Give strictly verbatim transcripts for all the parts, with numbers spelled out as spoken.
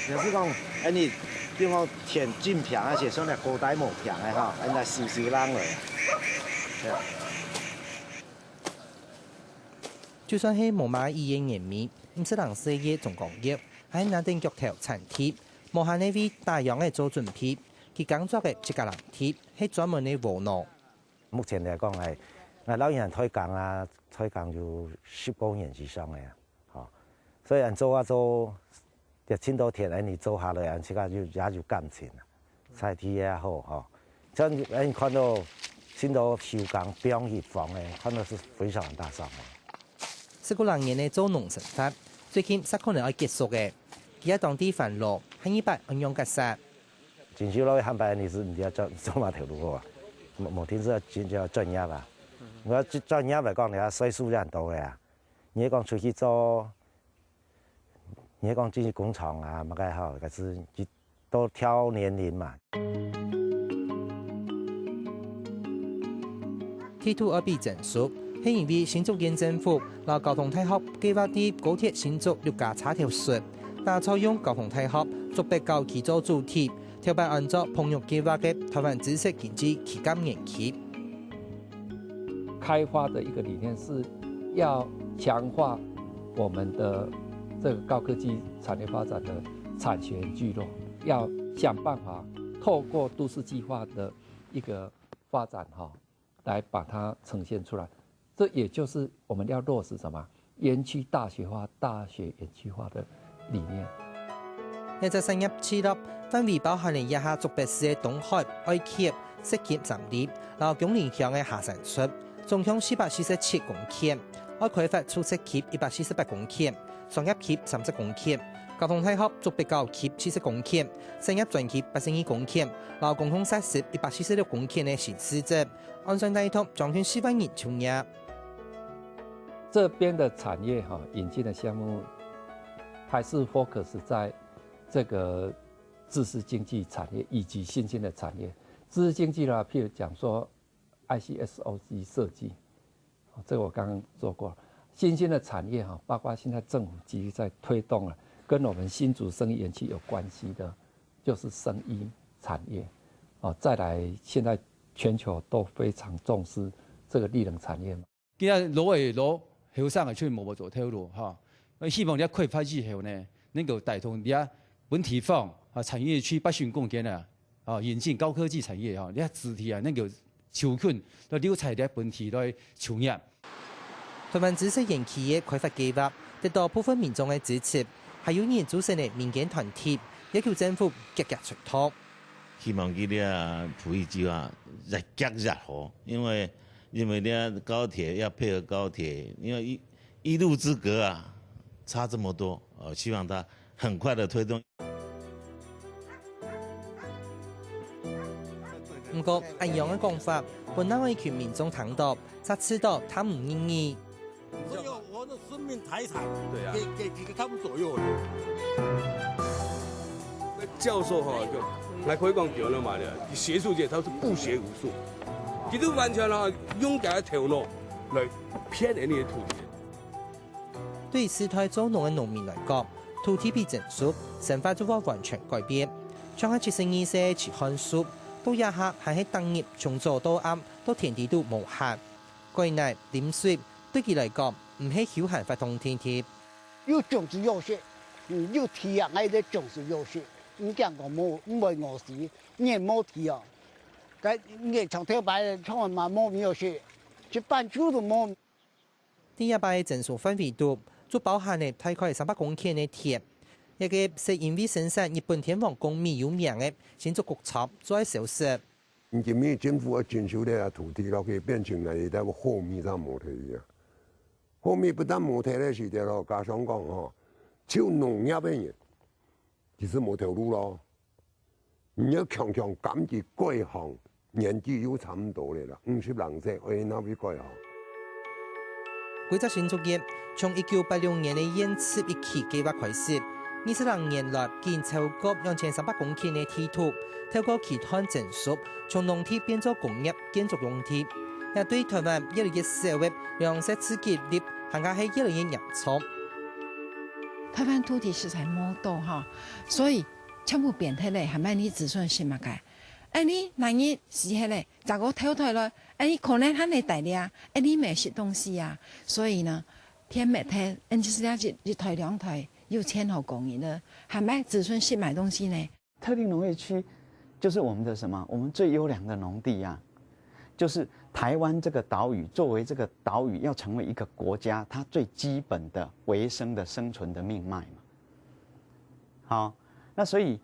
也係講，恁呢，比如講天盡平啊，係算係高低無平个吼，恁呢修修冷落。就算係無麼个語言言語，毋識人細个總講業，還拿等腳頭產地，無閒个為打烊个做準備，佢耕作个自家人地，係專門个窩囊。 目前來講，哎，𠊎老人家退耕啊，退耕有十過年以上个啊，吼。所以恁做啊做，也盡多田，恁呢做下來，恁自家有也有感情啊，菜地也好，吼。像恁看到盡多休耕放一放个，看到係非常大傷害。十過零年个做農生活，最近煞可能愛結束个，佢也當地煩惱，下二擺愛仰結煞。 進修落去下擺你係毋知愛轉做麼條路好啊？無，無定係愛真正愛轉業啊。𠊎愛轉，轉業來講，你愛歲數也多个啊。你係講出去做，你係講進去工廠啊，麼个好，還係去到調年齡嘛。 地圖愛分人收，係因為新竹縣政府摎交通大學計畫在高鐵新竹六家車頭脣，打造用交通大學竹北校區做主體，頭擺安到澎湖計畫个台灣知識經濟旗艦園區。開發的一個理念是要強化我們的這個高科技產業發展的產學聚落，要想辦法透過都市計畫的一個發展哈， 來把它呈現出來。這也就是我們要落實什麼？園區大學化、大學園區化的理念。這隻產業聚落範圍包含了這下竹北市个東海、愛崁、石碣三里，摎芎林鄉个下山出，總共四百四十七公頃，愛開發出石碣一百四十八公頃，商業碣三十公頃，交通大學竹北校碣七十公頃，產業專區八十二公頃，摎公共設施一百四十六公頃个新市鎮。 按算帶動將近四萬人就業。這邊的產業哈，引進的項目還是 focus 在這個知識經濟產業以及新興的產業。知識經濟呢，譬如講說I C S O C設計，這個我剛剛做過。新興的產業哈，包括現在政府積極在推動了，跟我們新竹生醫園區有關係的， 就是生醫產業。哦，再來，現在全球都非常重視這個綠能產業嘛。今日老个老，後生个就無法做頭路哈。希望你開發以後呢，能夠帶動你本地方啊產業區八成空間啊，啊引進高科技產業哈，你子弟啊能夠就近到留在你本地來就業。 台灣知識園區个開發計畫得到部分民眾个支持，還有研究生个民間團體要求政府遽遽出動。希望佢這普惠計畫越遽越好，因為，因為這高鐵要配合高鐵，因為一，一路之隔啊，差這麼多，呃，希望它很快的推動。 毋過，恁樣个講法，分另外一群民眾聽到，煞試著聽毋入耳。我有我的生命財產，對啊，給，給，給他們左右了。教授哈，就來回講講了嘛的，學術界他是不學無術，其實完全啊，用佢个頭腦來騙人家的土地。 對於世代做農个農民來講，土地分人收，生活就會完全改變。像係七十二歲个徐漢叔，到這下還係逐日從早到暗，到田地肚無閒。改泥、淋水，對佢來講，毋係休閒活動定定。有種子有食，嗯，有地啊，𠊎就種子有食。毋驚講無，毋會餓死，你無地哦。該你長頭白，從來嘛無沒有食，一半豬都無。 在這擺个徵收範圍肚，就包含了大概三百公頃个田。這個係因為生產日本天皇貢米有名个新竹穀倉做得消失。今日政府愛徵收這土地落去，變成來一個稻米正無地啊。稻米不但無地个時節咯，加上講吼，就農業个人，其實無頭路咯。 你愛強強趕佢改行，年紀又差毋多了啦，五十零歲，愛哪位改行？規隻新竹縣，從一九八六年个縣十一期計畫開始，二十零年來，經超過兩千三百公頃个地圖，透過期刊徵收，從農地變做工業建築用地。這對台灣越來越少个糧食自給率，還加係越來越嚴重。臺灣土地實在無多哈，所以全部變忒咧，還愛你子孫食麼个？哎，你男人死忒咧，再過投胎來，哎，你可能還會帶咧啊，哎，你沒食東西啊。所以呢，天滅忒，嗯，就是這一，一代兩代有錢好供應了，還愛子孫食麼个東西呢？ 特定農業區就是我們的什麼？我們最優良的農地啊，就是台灣這個島嶼，作為這個島嶼要成為一個國家，它最基本的維生的生存的命脈嘛。好，那所以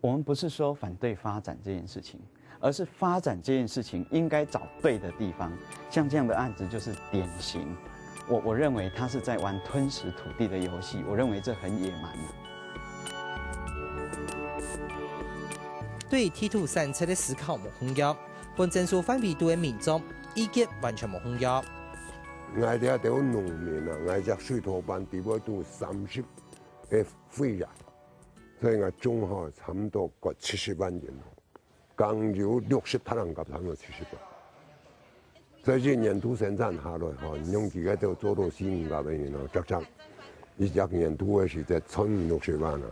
我們不是說反對發展這件事情，而是發展這件事情應該找對的地方。像這樣的案子就是典型，我，我認為他是在玩吞食土地的遊戲，我認為這很野蠻啊。 對於地土產值个思考無共樣，分徵收範圍肚个民眾意見完全無共樣。𠊎這兜農民啊，𠊎隻水土班底背都三十个會員，所以𠊎總下差毋多過七十萬人咯，講有六十他人甲差毋多七十萬。所以一年度生產下來吼，你用幾個都做到四五百萬人咯，足足一隻年度个時節賺五六十萬啊。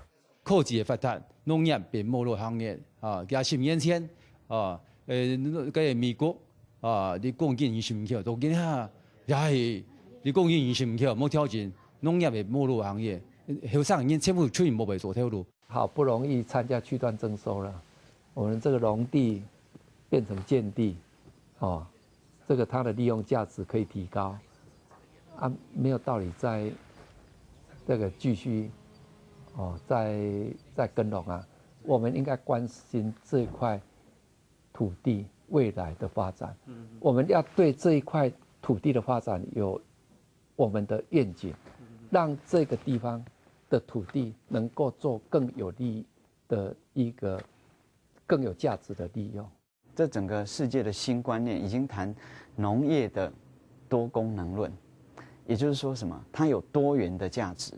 科技个發達，農業變網路行業，啊，佢十年前，啊，呃，該美國，啊，你講緊二十五箍，到今下也係你講緊二十五箍，無條件，農業个網路行業，後生人全部出去無會做頭路。好不容易參加區段徵收了，我們這個農地變成建地，哦，這個它的利用價值可以提高，啊，沒有道理再這個繼續，哦，再，再耕農啊。我們應該關心這塊土地未來的發展。我們要對這一塊土地的發展有我們的願景，讓這個地方的土地能夠做更有利的一個、更有價值的利用。 這整個世界的新觀念已經談農業的多功能論，也就是說什麼？它有多元的價值。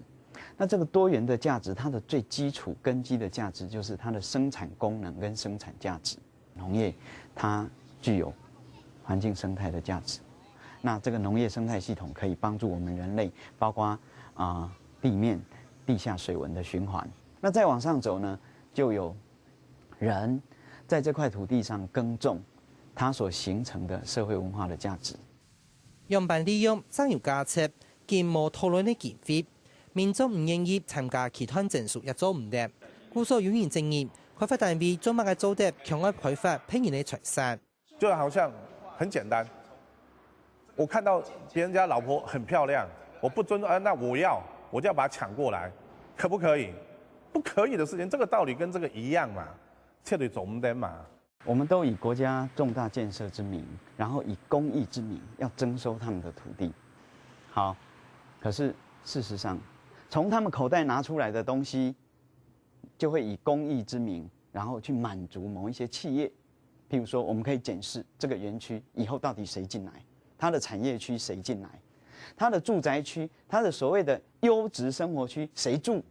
那這個多元的價值，它的最基礎根基的價值就是它的生產功能跟生產價值。農業它具有環境生態的價值，那這個農業生態系統可以幫助我們人類，包括，啊，地面、地下水文的循環。那再往上走呢，就有 人在這塊土地上耕種，它所形成的社會文化的價值。樣般利用正有價值，緊無討論个經費，民眾毋願意參加區段徵收也做毋得。故所有人質疑，開發單位做麼个做得強愛開發別人个財產？ 就好像很簡單，我看到別人家老婆很漂亮，我不尊重，啊，那我要，我就要把它搶過來，可不可以？不可以的事情，這個道理跟這個一樣嘛，絕對做毋得嘛。我們都以國家重大建設之名，然後以公益之名要徵收他們的土地。好，可是事實上，從他們口袋拿出來的東西， 就會以公益之名，然後去滿足某一些企業。譬如說，我們可以檢視這個園區以後到底誰進來，它的產業區誰進來，它的住宅區，它的所謂的優質生活區誰住，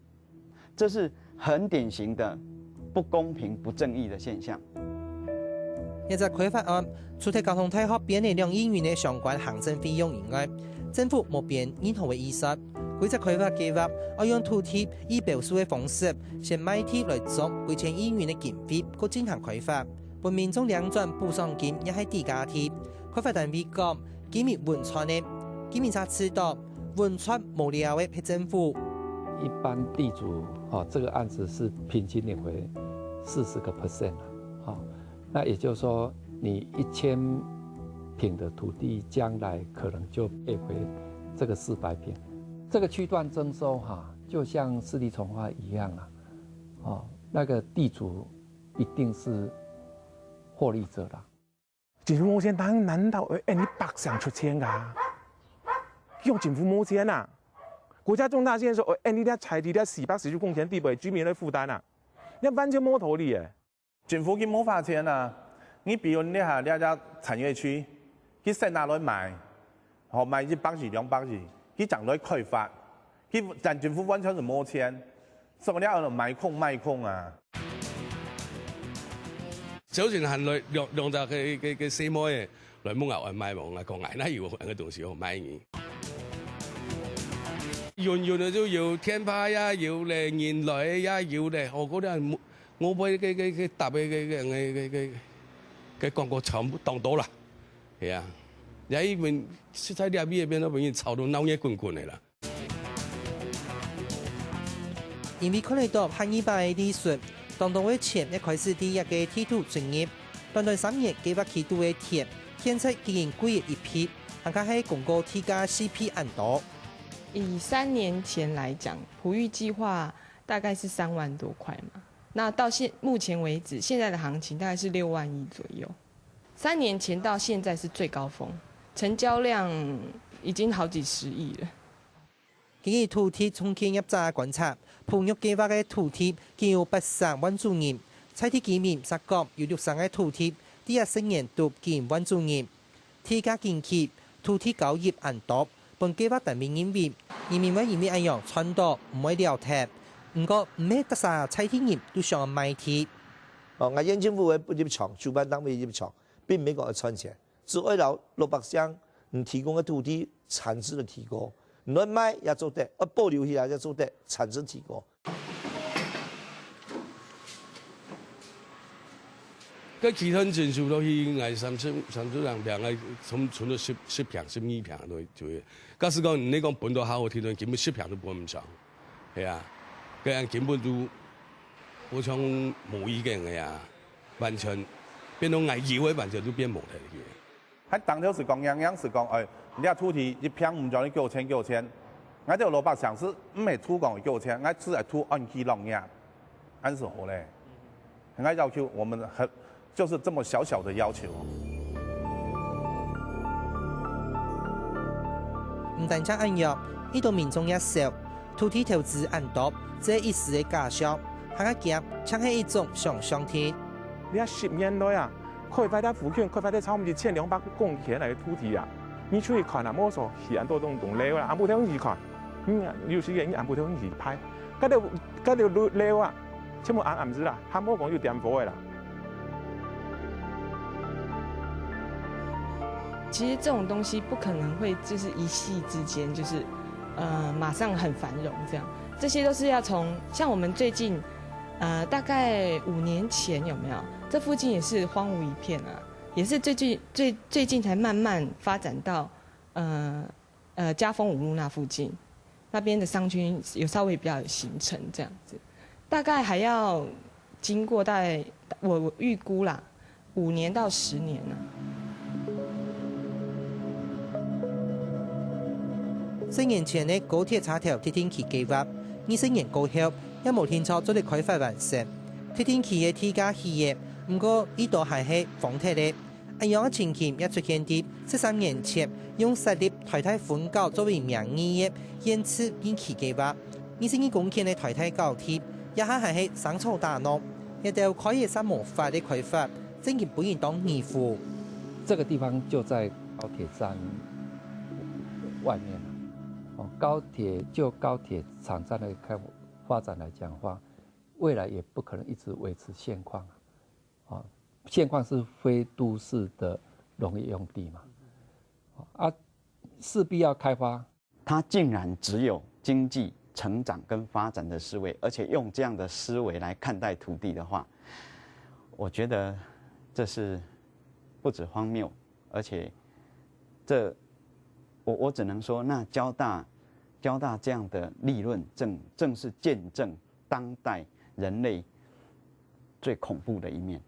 這是很典型的不公平、不正義的現象。這隻開發案，除忒交通大學編个兩億元个相關行政費用以外，政府無編任何个預算。 規隻開發計畫愛用土地預標書个方式，先賣地來做幾千億元个經費，過進行開發，分民眾領轉補償金也係抵價地。開發單位講，居民穩賺个，居民才知道穩賺無了个係政府。一般地主，哦，這個案子是平均領回四十個percent啊，哦， 那也就是說，你一千坪的土地，將來可能就配回這個四百坪。這個區段徵收哈，就像市地重劃一樣啊，哦，那個地主一定是獲利者啦。政府無錢，當然難道會，哎，你百姓出錢啊？用政府無錢啊？國家重大建設，哎，你這財地，這四百四十公頃地皮，居民來負擔啊？你完全無道理誒。 政府佢無花錢啊！你比如你這下這隻產業區，佢先拿來賣，吼，賣一百億、兩百億，佢正來開發，佢咱政府完全係無錢，所以你愛賣空賣空啊！朝晨還來兩兩隻个个个細妹仔來問𠊎愛賣無，𠊎講𠊎哪有恁个東西好賣你。遠遠个就有天牌啊，有咧，人來个也有咧，哦，嗰啲我，我買个个个搭个个个个个个个廣告差不多當多啦，係啊，也因為實在這邊變到分人吵到鬧熱滾滾个啦。因為看得到下二擺个利潤，當多个錢也開始佇這个地圖進入。短短三年，計畫起肚个田，現在已經貴了一倍，還較係公告地價四倍恁多。以三年前來講，普育計畫大概是三萬多塊嘛。那到現目前為止，現在的行情大概是六萬一左右。三年前到現在是最高峰，成交量已經好幾十億了。今日土地中介業者觀察，普育計畫个土地已經有八十萬主人，在地居民煞講有六成个土地，佇這十年都已經換主人。地價緊起，土地交易恁多， 分計畫單位認為，人民會因為恁樣賺到毋會了忒。毋過，毋係逐儕在地人都想賣地。哦，𠊎縣政府會入場，主辦單位入場，並毋係講愛賺錢，只愛摎老百姓你提供个土地產值个提高，你愛賣也做得，愛保留起來也做得，產值提高。 該其他人收落去，𠊎三十、三十零坪，𠊎存、存到十、十坪、十二坪都會。假使講你講分到較好地段，根本十坪都分毋上，係啊，該樣根本就好像無意境个啊，完全變到𠊎有个完全都變無忒去。 還當頭係講，樣樣係講，哎，你這土地一坪毋將你九千九千，𠊎兜老百姓係毋係圖講九千，𠊎只係圖安居樂業，恁係好咧。𠊎要求我們很，就是這麼小小的要求。毋單淨恁樣，一到民眾也少，土地投資恁多，這一時个假象，還較驚，淨係一種想像定。你看十年來啊， 開發个附近，開發个差毋多一千兩百公頃个土地啊，你出去看啊，無所起恁多棟棟樓啦，暗晡頭去看，嗯，有時間你暗晡頭去拍，該兜該兜樓啊，全部暗暗時啦，還無講有點火个啦。其實這種東西不可能會就是一夕之間就是，呃，馬上很繁榮這樣。這些都是要從像我們最近，呃，大概五年前有沒有？這附近也是荒蕗一片啊。 也是最近最最近才慢慢發展到，呃呃嘉豐五路那附近，那邊的商圈有稍微比較有形成這樣子，大概還要經過大概我我預估啦，五年到十年啊。十年前个高鐵車頭特定區計畫，二十年過後，也無定著做得開發完成。特定區个地價起个，毋過已多還係荒忒个。 恁樣个情形也出現在十三年前，用設立台大分校作為名義个現址認區計畫。二十二公頃个台大校地，這下還係生草打攏，這兜開个煞無法个開發，正經分人當疑惑。這個地方就在高鐵站外面了。哦，高鐵就高鐵場站的開發展來講的話，未來也不可能一直維持現況啊。 啊，現況是非都市的農業用地嘛，啊，勢必要開發。它竟然只有經濟成長跟發展的思維，而且用這樣的思維來看待土地的話，我覺得這是不止荒謬，而且這我我只能說，那交大交大這樣的立論正正是見證當代人類 最恐怖的一面。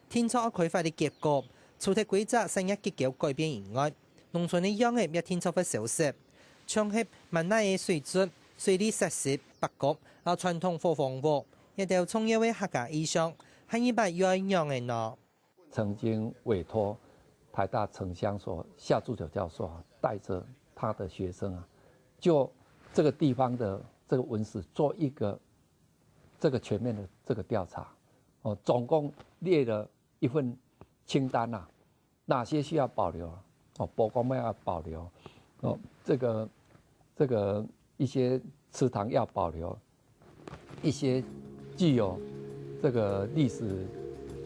定著開發个結果，除忒規則產業結構改變以外，農村个樣仔也定著會消失。像係滿哪个水圳、水利設施、八角摎傳統伙房屋，這兜重要个客家意象，下二擺又愛仰仔呢？曾經委託台大城鄉所夏鑢九教授啊，帶著他的學生啊，就這個地方的這個文史做一個 這個全面的這個調查，哦，總共列了一份清單啊，哪些需要保留啊？哦，博公廟要保留，哦，這個這個一些祠堂要保留，一些具有這個歷史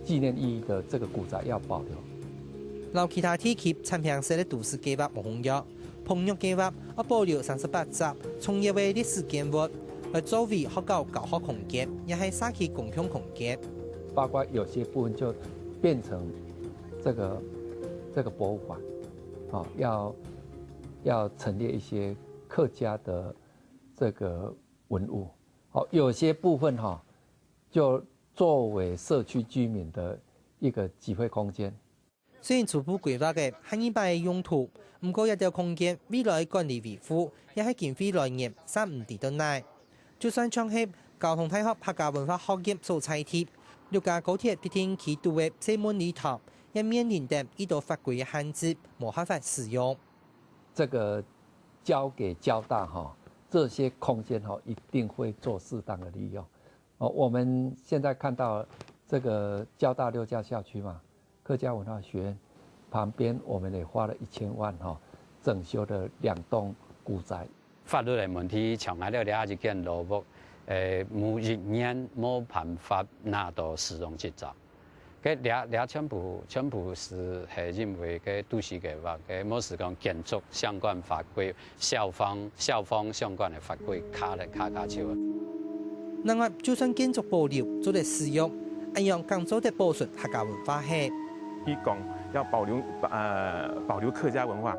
紀念意義的這個古宅要保留。摎其他地區參詳式个都市計畫無共樣，膨玉計畫愛保留三十八隻重要个歷史建物，來作為學校教學空間，也係社區公共空間。包括有些部分就变成这个这个博物馆，哦，要要陈列一些客家的这个文物，哦，有些部分哈、就作为社区居民的一个集会空间。虽然初步规划个係二擺个用途，毋過這兜空間未來管理維護，也係經費來源，煞毋知到哪。就算像係交通大學客家文化學院所在地，六家高鐵必定起堵个細門禮堂，也面臨等已多法規个限制，無辦法使用。这个交给交大哈，这些空间哈，一定会做适当的利用。哦，我们现在看到这个交大六家校区嘛，客家文化学院旁边，我们也花了一千万哈，整修的两栋古宅。法律个问题，像𠊎兜這一間老屋，誒，無一年無辦法拿到使用執照。該這這全部全部係係因為該都市計畫，該無係講建築相關法規、消防消防相關个法規卡了卡卡手。另外，就算建築保留做得使用，恁樣敢做得保存客家文化係？佢講要保留呃保留客家文化，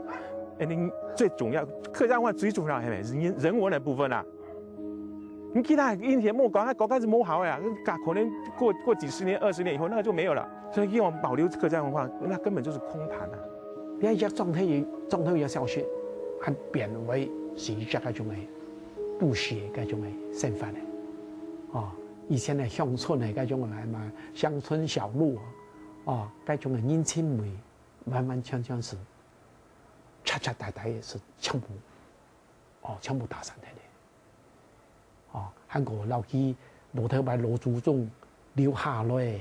哎，你最重要客家文化最重要係咩？人人文的部分啊。你其他以前莫搞，那搞开始莫好呀，可能过过几十年、二十年以后，那个就没有了。所以要保留客家文化，那根本就是空谈啊。你看一个庄頭庄頭一个小学，還變為是一个該種个都市个該种个生活个，哦，以前个乡村个該种个嘛乡村小路，哦，該种个人情味，完完全全是，徹徹底底是全部，哦，全部打散忒了。 哦，還過摎佢老頭擺老祖宗留下來，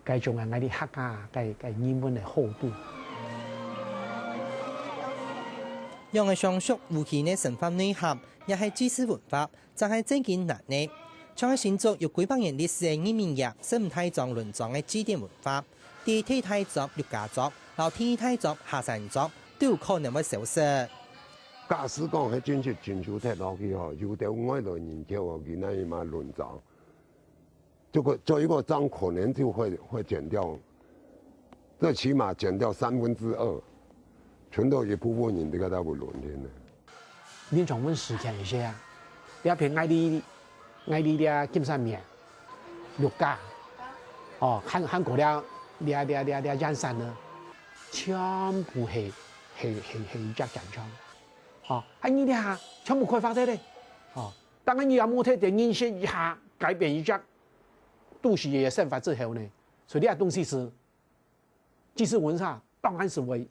該種个𠊎俚客家个个人文个厚度。仰仔想像無形个生活內涵，也係祭祀文化，正係正經難呢。像係新竹有幾百年歷史个義民爺聖母大莊崙莊个祭典文化，第一大莊、六家莊，摎第二大莊、下山莊，都有可能會消失。 假使講係真實整修忒落去吼，有兜外來人口哦，佢那嘛亂走，這個這一個章可能就會會減掉，最起碼減掉三分之二，全都一部分人這個在會亂天的。林長文事件一些啊，這片𠊎俚𠊎俚這金山面、六家，哦，還還過這這這這這燕山呢，全部係係係係一隻戰場。 哦，恁樣這下全部開發忒咧。哦，當然你也無忒等認識一下，改變一隻都市个生活之後呢，所以這東西係，祭祀文化當然係會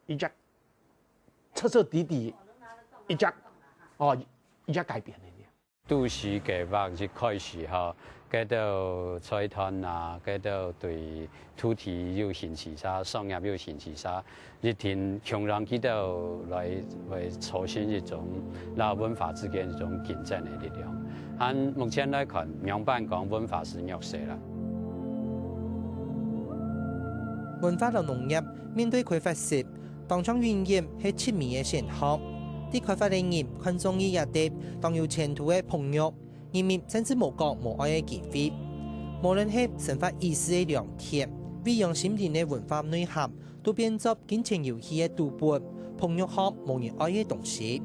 一隻徹徹底底一隻哦一隻改變个。 都市計畫一開始吼，該兜財團啊，該兜對土地有興趣啥，商業有興趣啥，一定強讓佢兜來來造成一種摎文化之間一種競爭个力量。按目前來看，仰般講文化係弱勢啦。文化摎農業面對開發時，當像永遠係出名个選項。對開發个人看中意這兜當有前途个膨玉， 人民甚至無講無愛个機會。無論係生活儀式个良田，滋養心靈个文化內涵，都變作金錢遊戲个賭本，膨玉項無人愛个東西。